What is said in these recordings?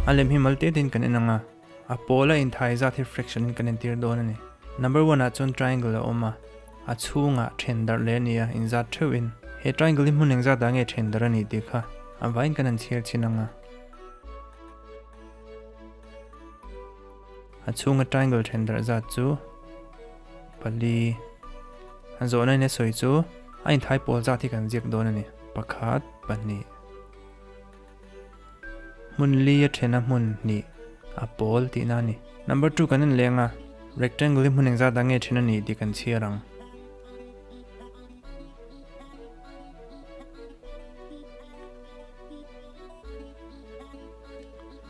A lem hi mal te tein kan en ang a, a pawl a inthai zat hi fraction in kan entir dawn a ni. Number one ah chuan triangle a awm a, a chhungah then darh leh a ni a, inzat theuh in. He triangle hi hmun engzat ah nge then darh a nih tih kha a vaiin kan han chhiar chhin ang a. A chhunga triangle then darh zat chu pali. A zawhna in a sawi chu a inthai pawl zat hi kan ziak dawn a ni, pakhat, pahnih. Hmun li a thena hmun hnih a pawl tihna a ni. Number 2 kan en leng a, rectangle hi hmun engzat ah nge then a nih tih kan chhiar ang.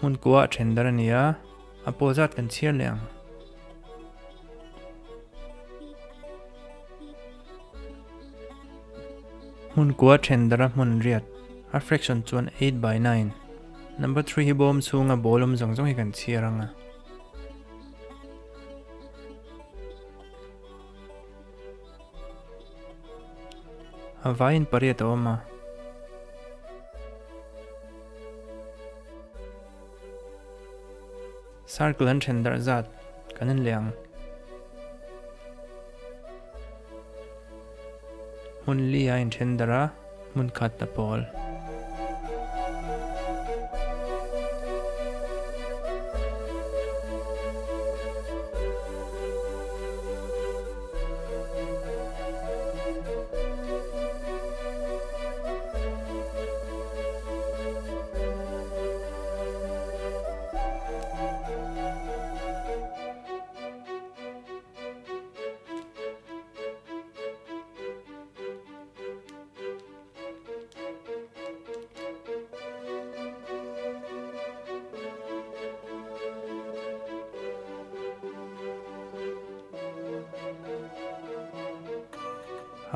Hmun kua a then dar a ni a, a pawl zat kan chhiar leh ang. Hmun kua then dara hmun riat, a fraction chuan 8/9. Number 3 hi bawm chhunga ball awm zawng zawng hi kan chhiar ang a. A vaiin pariat a awm a. Circle an then darh zat kan en leh ang. Hmun li a inthen darh a, hmun khat a pawl.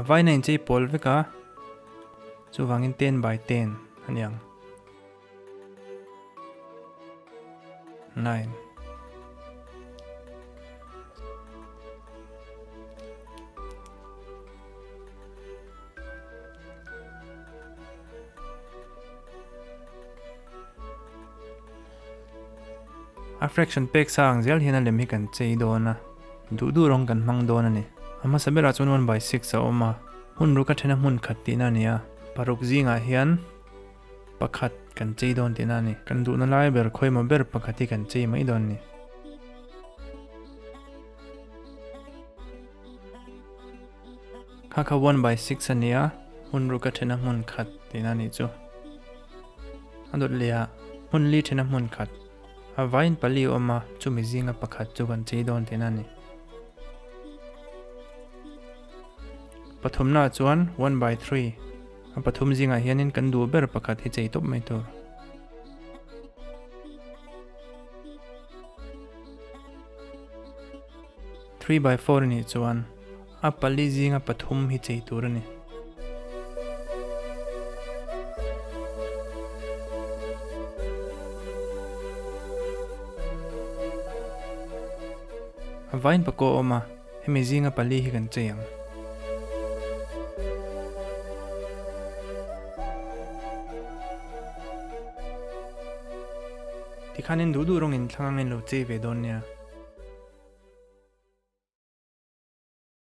A vaina inchei pawl vek a, chuvangin 10/10 a ni ang. 9. A fraction pek sa ang zel hian a lem hi kan chei dawn a, duh duh rawng kan hmang dawn a ni. A hmasa berah chuan 1/6 a awm a, hmun ruk a then a hmun khat tihna a ni a, paruk zingah hian Pakhat kan chei dawn tihna a ni. Kan duhna lai ber khawimaw ber pakhat hi kan chei mai dawn a ni. Kha kha 1/6 a ni a, hmun ruk a thena hmun khat tihna a nih chu. A dawt leh ah hmun li thena hmun khat, a vaiin pali a awm a, chumi zinga pakhat chu kan chei dawn tihna a ni. Pathumna ah chuan 1/3. A pathum zingah hianin kan duh ber pakhat hi chei tawp mai tur. 3/4 a nih chuan a pali zinga pathum hi chei tur a ni. A vain pakaw a awm a. Hemi zinga pali hi kan chei ang. Tikhanin duh duh rawngin thlang angin lo chei ve dawn nia.